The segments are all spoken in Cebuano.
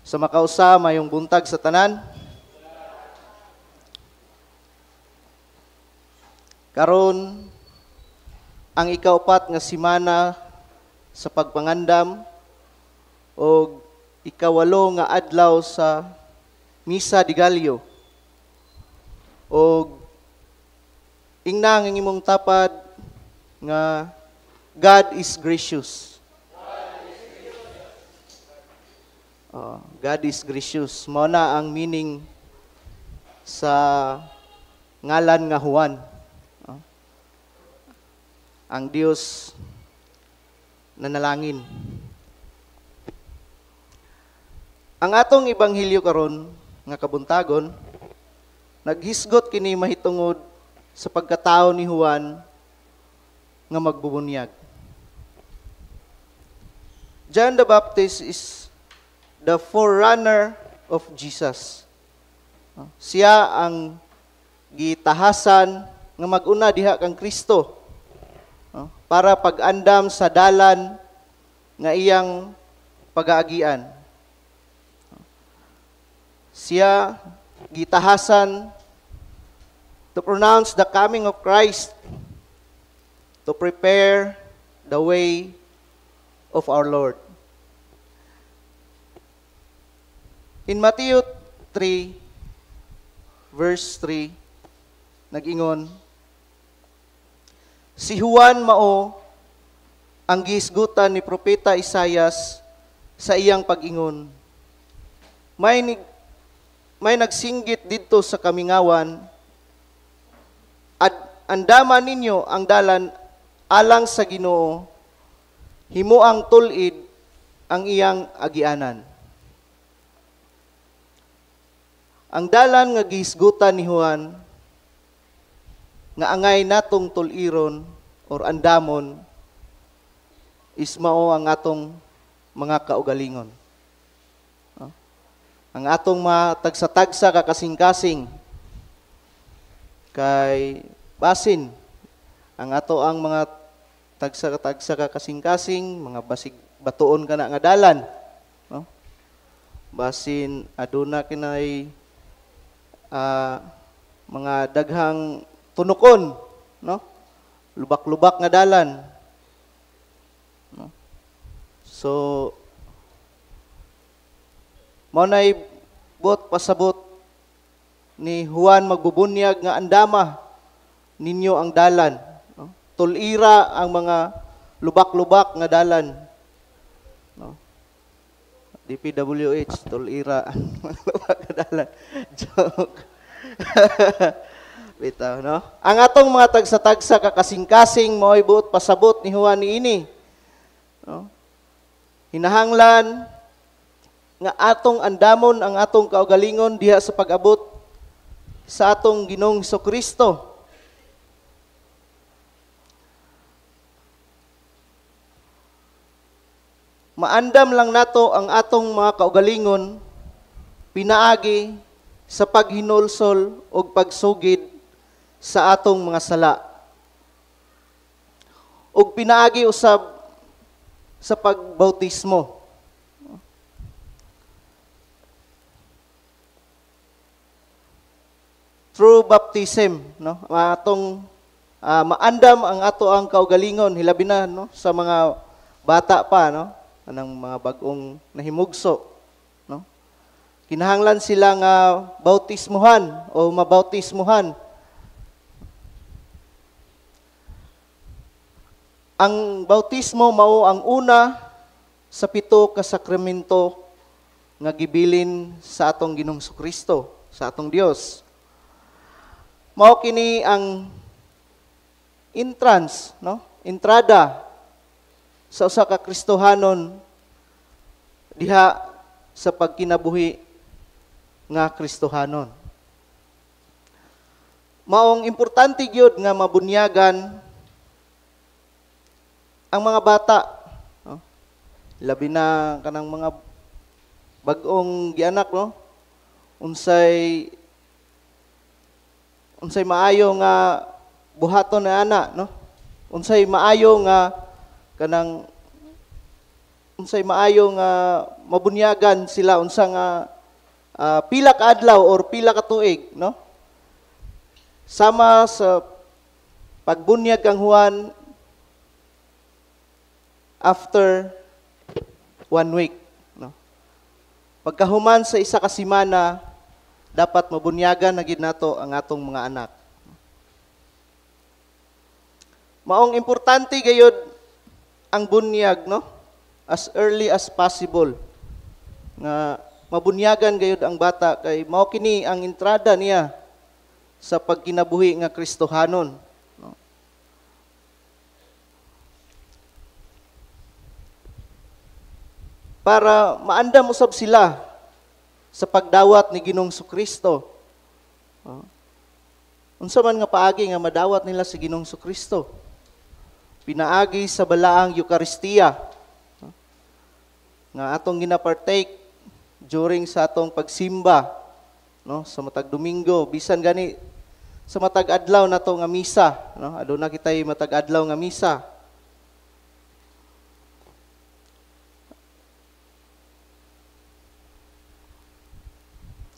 Sa makausa, mayong buntag sa tanan. Karon ang ikaupat nga simana sa pagpangandam og ikawalo nga adlaw sa Misa de Gallo. Og ingna ang imong tapad nga God is gracious. God is gracious. Mao na ang meaning sa ngalan nga Juan. Ang Dios nanalangin. Ang atong ebanghelyo karon nga kabuntagon naghisgot kini mahitungod sa pagkatao ni Juan nga magbubunyag. John the Baptist is the forerunner of Jesus. Siya ang gitahasan nga mag-una diha kang Kristo para pag-andam sa dalan nga iyang pag-aagian. Siya gitahasan to pronounce the coming of Christ, to prepare the way of our Lord. In Matthew 3, verse 3, nag-ingon, si Juan mao ang gihisgutan ni Propeta Isayas sa iyang pag-ingon. May nagsinggit didto sa kamingawan, at andaman ninyo ang dalan alang sa Ginoo, himuang tul-id ang iyang agianan. Ang dalan nga gihisgutan ni Juan nga angay natong tul-iron or andamon is mao ang atong mga kaugalingon. No? Ang atong mga tagsa-tagsa kakasing-kasing kay basin ang ato ang mga tagsa-tagsa kakasing-kasing, mga basig batuon kana nga dalan, no? Basin aduna kinay mga daghang tunukon, no? Lubak-lubak nga dalan, no? So mao nay buot pasabot ni Juan magbubunyag nga andama ninyo ang dalan, no? Tulira ang mga lubak-lubak nga dalan, no? DPWH, tulira ang mga lubak nga dalan. Joke. Bitaw, no? Ang atong mga tagsa-tagsa kakasing-kasing mao'y buot pasabot ni Juan niini, no? Hinahanglan nga atong andamon ang atong kaugalingon diha sa pag-abot sa atong Ginoong Hesukristo. Maandam lang nato ang atong mga kaugalingon pinaagi sa paghinulsol o pagsugid sa atong mga sala. Og pinaagi usab sa pagbautismo. Through baptism, no? Atong maandam ang ato ang kaugalingon, hilabi na, no, sa mga bata pa, no? Anang mga bag-ong nahimugso, no? Kinahanglan sila nga bautismuhan o mabautismuhan. Ang bautismo mao ang una sa 7 ka sakramento nga gibilin sa atong Ginoong Kristo, sa atong Dios. Mao kini ang entrance, no? Entrada sa usa ka Kristohanon diha sa pagkinabuhi nga Kristohanon. Maong importante gyud nga mabunyagan ang mga bata, no? Labi na kanang mga bag-ong gianak, no? Unsay maayo nga buhaton na ana, no? Unsay maayo nga kanang Unsay maayo nga mabunyagan sila, unsa nga pila ka adlaw or pila ka tuig, no? Sama sa pagbunyag kang Juan, after 1 week, no? Pagkahuman sa isa ka semana, dapat mabunyagan na gid nato ang atong mga anak. Maong importante gayud ang bunyag, no? As early as possible nga mabunyagan gayud ang bata kay mao kini ang entrada niya sa pagkinabuhi nga Kristohanon, no? Para maandam usab sila sa pagdawat ni Ginoong Kristo. No? Unsa man nga paagi nga madawat nila si Ginoong Kristo? Pinaagi sa balaang Eukaristiya, no? Nga atong ginapartake during sa atong pagsimba, no, sa matag Domingo, bisan gani sa matag adlaw nato nga misa, no, aduna kitay matag adlaw nga misa.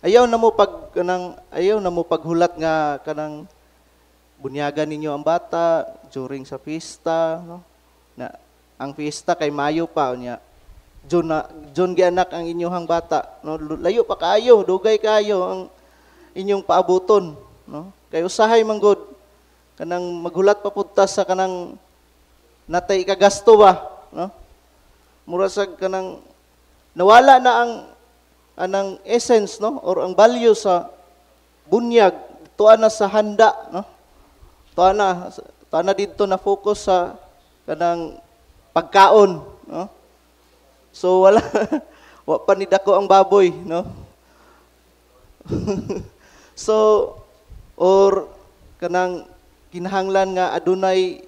Ayaw na mo pag kanang ayaw na mo paghulat nga kanang bunyagan ninyo ang bata during sa fiesta, no? Na ang fiesta kay Mayo pa unya. June na June gianak ang inyong bata, no? Layo pa kaayo, dugay kaayo ang inyong paabuton, no? Kay usahay man gud kanang maghulat pa pud ta sa kanang natay ikagasto ba, no? Mura sa kanang nawala na ang anang essence, no, or ang value sa bunyag, tuwa na sa handa, no? Tuwa na didto na focus sa kanang pagkaon, no? So wala wa pa ni dako ang baboy, no? So or kanang kinahanglan nga adunay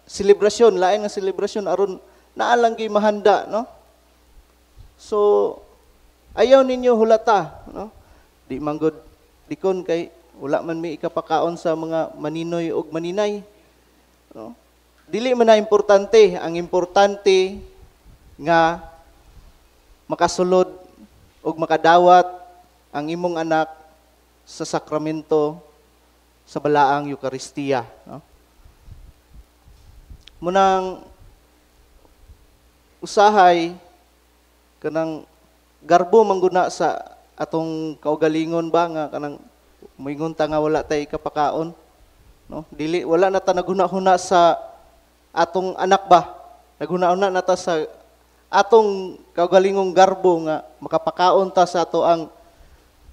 selebrasyon, lain nga selebrasyon aron naa lang gyud mahanda, no? So ayaw ninyo hulata, no? Di man gud dikon kay wala man mi ikapakaon sa mga maninoy og maninay, no? Dili man na importante, ang importante nga makasulod og makadawat ang imong anak sa sakramento sa balaang Eukaristiya, no? Munang usahay kanang garbo mangguna sa atong kaugalingon ba nga kanang moingon ta nga wala tay ikapakaon, no? Dili wala na ta naghuna-huna sa atong anak ba, naghuna-huna na ta sa atong kaugalingong garbo nga makapakaon ta sa ato ang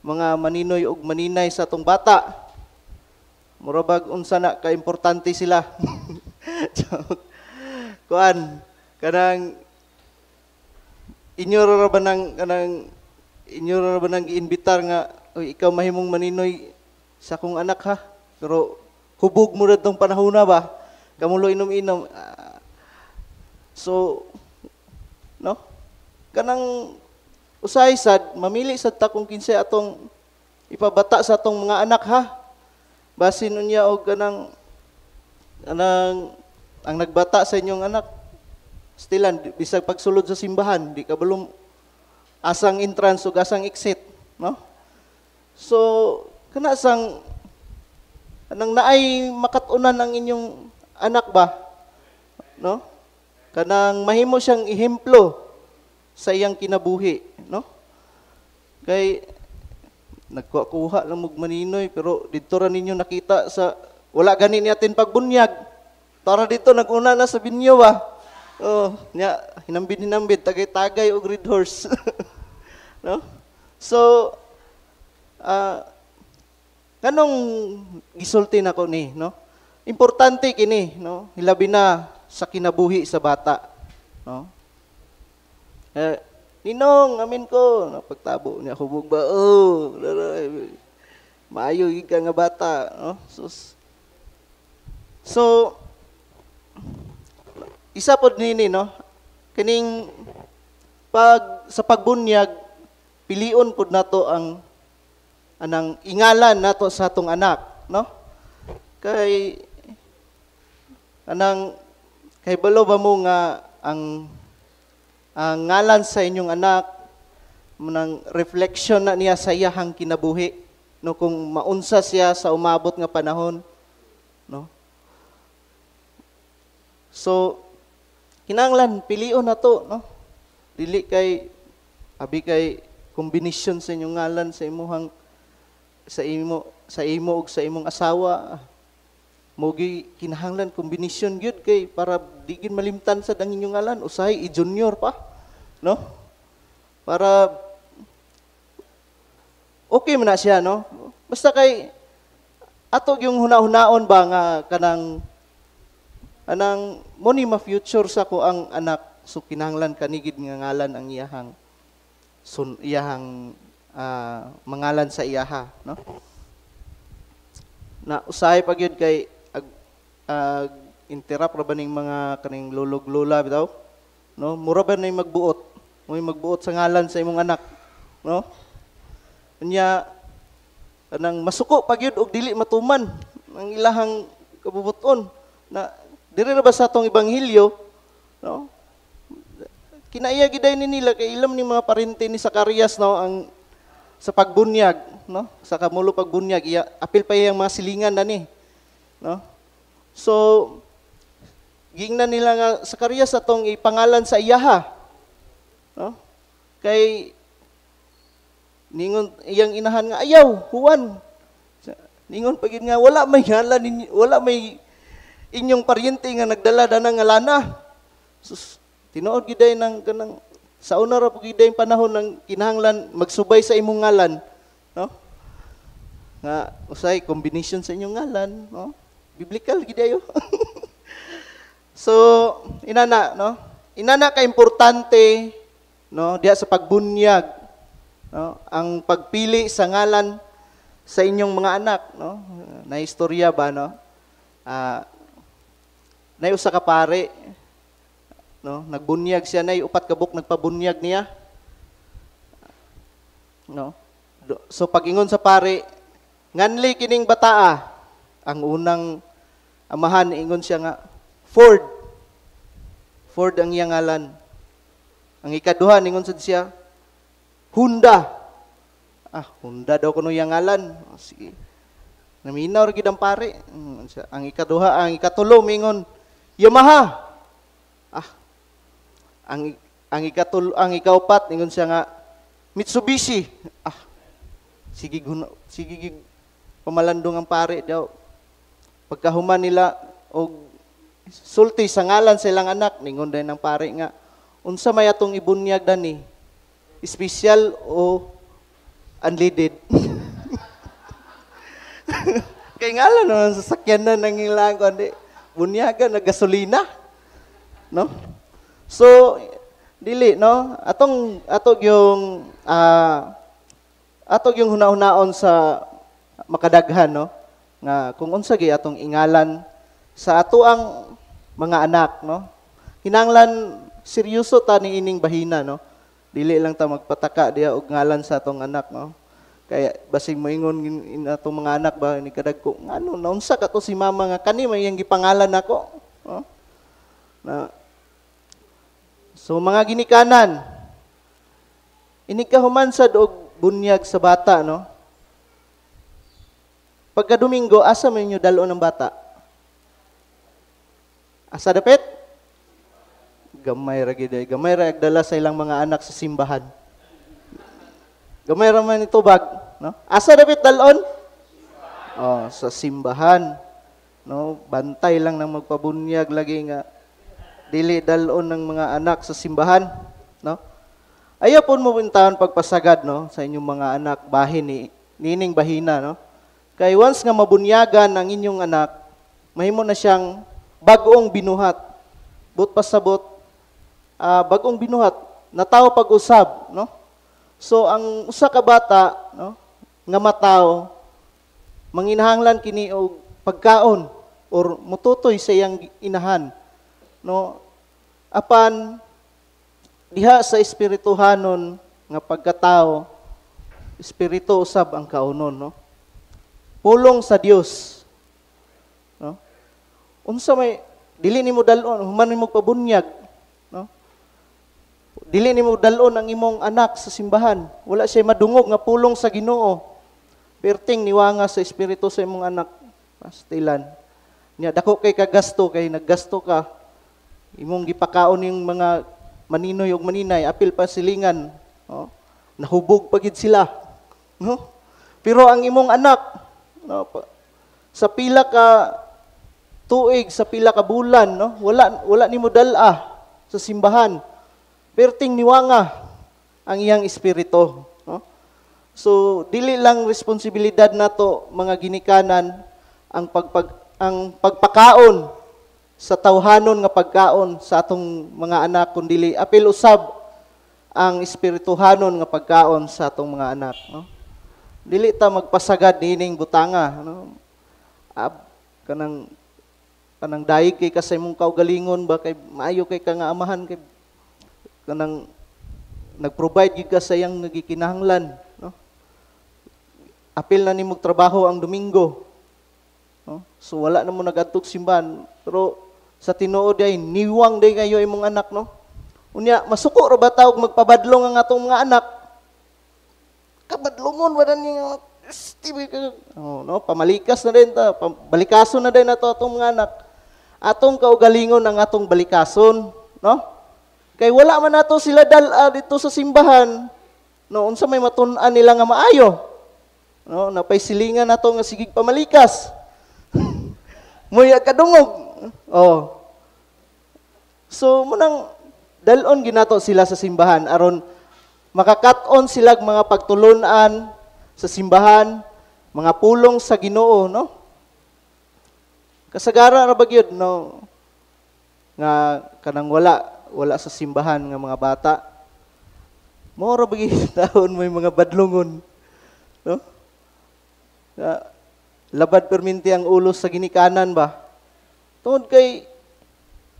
mga maninoy ug maninay sa atong bata. Mura bag unsa na kaimportante sila. Kuan kanang inyo ra ba nang kanang inyo ra ba nang giimbitar nga oy ikaw mahimong maninoy sa akong anak ha, pero hubog mo ra tong panahona ba, kamulo inom-inom. So no, kanang usahay sad mamili sad ta kung kinsay atong ipabata sa atong mga anak ha, basin unya og kanang anang ang nagbata sa inyong anak stilan bisag pagsulod sa simbahan di ka balum asang entrance ug asang exit, no? So kana sang anang naay makat-unan ang inyong anak ba, no? Kanang mahimo siyang ehemplo sa iyang kinabuhi, no? Kay nagkuha-kuha lang og maninoy pero didto ra ninyo nakita sa wala gani ni atin pagbunyag. Tara dito naguna na sa binyo ba. Oh, nya hinambid-hinambid tagay-tagay og red horse. No? So kanong gisulti nako ni, no? Importante kini, no? Hilabi na sa kinabuhi sa bata, no? Ninong, amin ko, no? Pagtabo niya hubog ba? Oh, maayo gid ka nga bata, no? So isa pod nini, no? Kining pag sa pagbunyag pilion pod nato ang anang ingalan nato sa atong anak, no? Kay anang kay balo ba mo nga Ang ngalan sa inyong anak nang reflection na niya sa iyahang kinabuhi, no, kung maunsa siya sa umabot nga panahon, no? So kinahanglan pilion na to, no? Dili kay abi kay kombinasyon sa inyong ngalan sa imuhang sa imo ug sa imong asawa mogi kinahanglan kombinasyon gyud kay para di gyud malimtan sa ang inyong ngalan. Usahay i-junior pa, no, para okay man na siya, no? Basta kay ato yung huna-hunaon ba nga kanang anang mo ni ma-future sa ko ang anak, so kinahanglan kanigid nga ngalan ang iyahang sun iyahang mangalan sa iyaha, no? Na usahay pa gyud kay ag, ag interrupt ra ba ning mga kaning lulog lola bitaw, no? Mura ba ni magbuot mo magbuot sa ngalan sa imong anak, no? Unya kanang masuko pa gyud og dili matuman ang ilahang kabubuton. Na diri ra ba sa atong ebanghelyo, no? Kinaiya giday ni nila kay ilam ni mga parente ni Zacarias, no, ang sa pagbunyag, no, sa kamulo pagbunyag iya apil pa iyang mga silingan na ni, no? So gingnan nila nga Zacarias atong ipangalan sa iyaha, no? Kay ningon iyang inahan nga ayaw, Juan. Ningon pa gid nga wala may ngalan ninyo, wala may inyong paryente nga nagdala dana nga lana. Sus, tinuod gid ng kanang sa una ra pud gid panahon ng kinahanglan magsubay sa imong ngalan, no? Nga usay combination sa inyong ngalan, no? Biblical gid ayo. So inana, no? Inana ka importante, no, diha sa pagbunyag, no, ang pagpili sa ngalan sa inyong mga anak, no? Na istorya ba, no? Nay usa ka pare, no, nagbunyag siya, nay upat ka buok nagpabunyag niya, no? So pag-ingon sa pare, "Nganli kining bataa?" Ang unang amahan, ingon siya nga Ford. Ford ang iyang ngalan. Ang ikaduha, ningon sad siya Honda. Ah, Honda daw kuno iyang ngalan. Oh, sige. Naminaw ra gid ang pare. Ang ikaduha, ang ikatulo mingon Yamaha. Ah. Ang ikatulo, ang ikaupat, ningon siya nga Mitsubishi. Ah. Sige guna, sige gig pamalandong ang pare daw. Pagkahuman nila og sulti sa ngalan sa ilang anak, ningon din ang pare nga unsa may atong ibunyag dani? Special o unleaded? Kay ngalan no, sasakyan na nang ilang kundi bunyagan na gasolina. No? So dili, no, atong atog yung atog yung huna-hunaon sa makadaghan, no, nga kung unsa gyud atong ingalan sa ato ang mga anak, no? Kinahanglan seryoso ta ni ining bahina, no? Dili lang ta magpataka diha og ngalan sa atong anak, no? Kaya basig moingon in atong mga anak ba ni kadagko, ngano naunsa ka to si mama nga kani may iyang gipangalan nako, no? Na so mga ginikanan, inig ka human sad og bunyag sa bata, no? Pagka Domingo, asa man inyo dalon ang bata? Asa dapit? Gamay ra gid ay. Gamay ra dala sa ilang mga anak sa simbahan. Gamay ra man itubag, no? Asa dapit dalon? Oh, sa simbahan. No, bantay lang nang magpabunyag lagi nga dili dalon ng mga anak sa simbahan, no? Ayaw po mo puntahan pagpasagad, no, sa inyong mga anak bahin ni nining bahina, no? Kay once nga mabunyagan ang inyong anak, mahimo na siyang bag-ong binuhat. But pasabot, bag-ong binuhat, natawo pag-usab, no? So ang usa ka bata, no, nga matawo, manginahanglan kini og pagkaon or mututoy sa iyang inahan, no? Apan diha sa espirituhanon nga pagkatao, espiritu usab ang kaunon, no? Pulong sa Dios, no? Unsa may dili nimo dalon human nimo pabunyag, no? Dili nimo dalon ang imong anak sa simbahan. Wala siya madungog nga pulong sa Ginoo. Perting niwanga sa espiritu sa imong anak. Pastilan. Nya dako kay kagasto, kay naggasto ka. Imong gipakaon yung mga maninoy ug maninay, apil pa silingan, no? Nahubog pa gid sila, no? Pero ang imong anak, no, sa pila ka tuig, sa pila ka bulan, no, wala wala nimo dal-a sa simbahan. Perting niwanga ang iyang espiritu, no? So dili lang responsibilidad nato mga ginikanan ang pagpakaon sa tawhanon nga pagkaon sa atong mga anak, kundili apil usab ang espirituhanon nga pagkaon sa atong mga anak, no? Dili ta magpasagad niining butanga, no? Ab, kanang kanang dayeg kay ka sa imong kaugalingon ba, kay maayo kay ka nga amahan, kay kanang nag-provide gyud ka sa iyang nagikinahanglan, no? Apil na nimo trabaho ang Domingo, no? So wala na mo nagadtog simbahan, pero sa tinuod ay niwang day kayo imong anak, no? Unya masuko ra ba ta og magpabadlong ang atong mga anak? Kabadlongon ba ni? Oh, no, pamalikas na din ta, balikason na din nato atong mga anak. Atong kaugalingon ang atong balikason, no? Kay wala man nato sila dal-a dito sa simbahan, no, unsa may matun-an nila nga maayo? No, napay silingan nato nga sigig pamalikas. Muya kadungog. Oh. So munang dalon ginato sila sa simbahan aron makakat-on sila mga pagtulunan sa simbahan, mga pulong sa Ginoo, no? Kasagara ra ba gyud, no, nga kanang wala wala sa simbahan nga mga bata. Mao ra ba gyud taon may mga badlongon, no? Nga, labad perminti ang ulo sa ginikanan ba? Tungod kay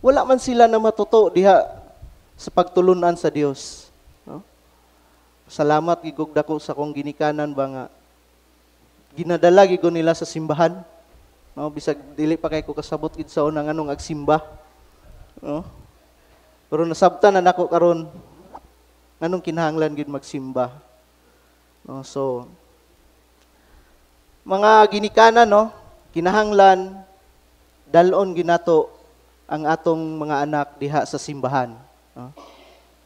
wala man sila na matuto diha sa pagtulunan sa Dios, no? Salamat gigog dako sa akong ginikanan ba nga ginadala gid ko nila sa simbahan, no? Bisag dili pa kay ko kasabot gid sa una nganong agsimba, no? Pero nasabtan na nako karon nganong kinahanglan gid magsimba, no? So mga ginikanan, no, kinahanglan dalon ginato ang atong mga anak diha sa simbahan, no?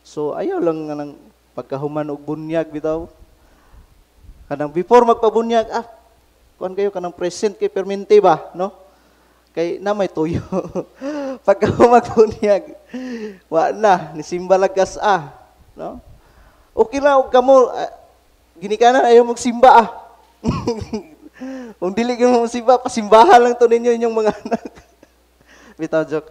So ayaw lang nga nang pagkahuman og bunyag bitaw, kanang before magpabunyag, kuan kayo, kanang present kay permente ba, no? Kay na may tuyo. Pagkahuman bunyag, wa na nisimba lagas no? Okay ra og kamo ginikanan, ayaw magsimba ah. Kung dili gyud mo simba, pasimbahan lang to ninyo inyong mga anak. Bitaw, joke.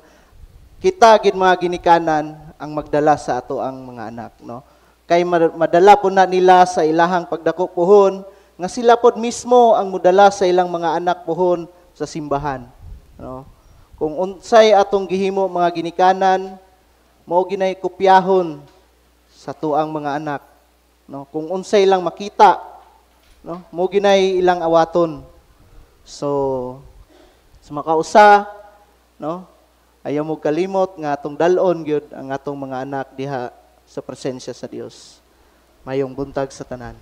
Kita gid mga ginikanan ang magdala sa ato ang mga anak, no? Kay madala po na nila sa ilahang pagdako puhon, nga sila pod mismo ang modala sa ilang mga anak puhon sa simbahan, no? Kung unsay atong gihimo mga ginikanan, mao ginay kopyahon sa tuang mga anak, no? Kung unsay lang makita, no, mao ginay ilang awaton. So sa makausa, no, ayaw mo kalimot nga atong dalon gyud ang atong mga anak diha sa presensya sa Dios. Mayong buntag sa tanan.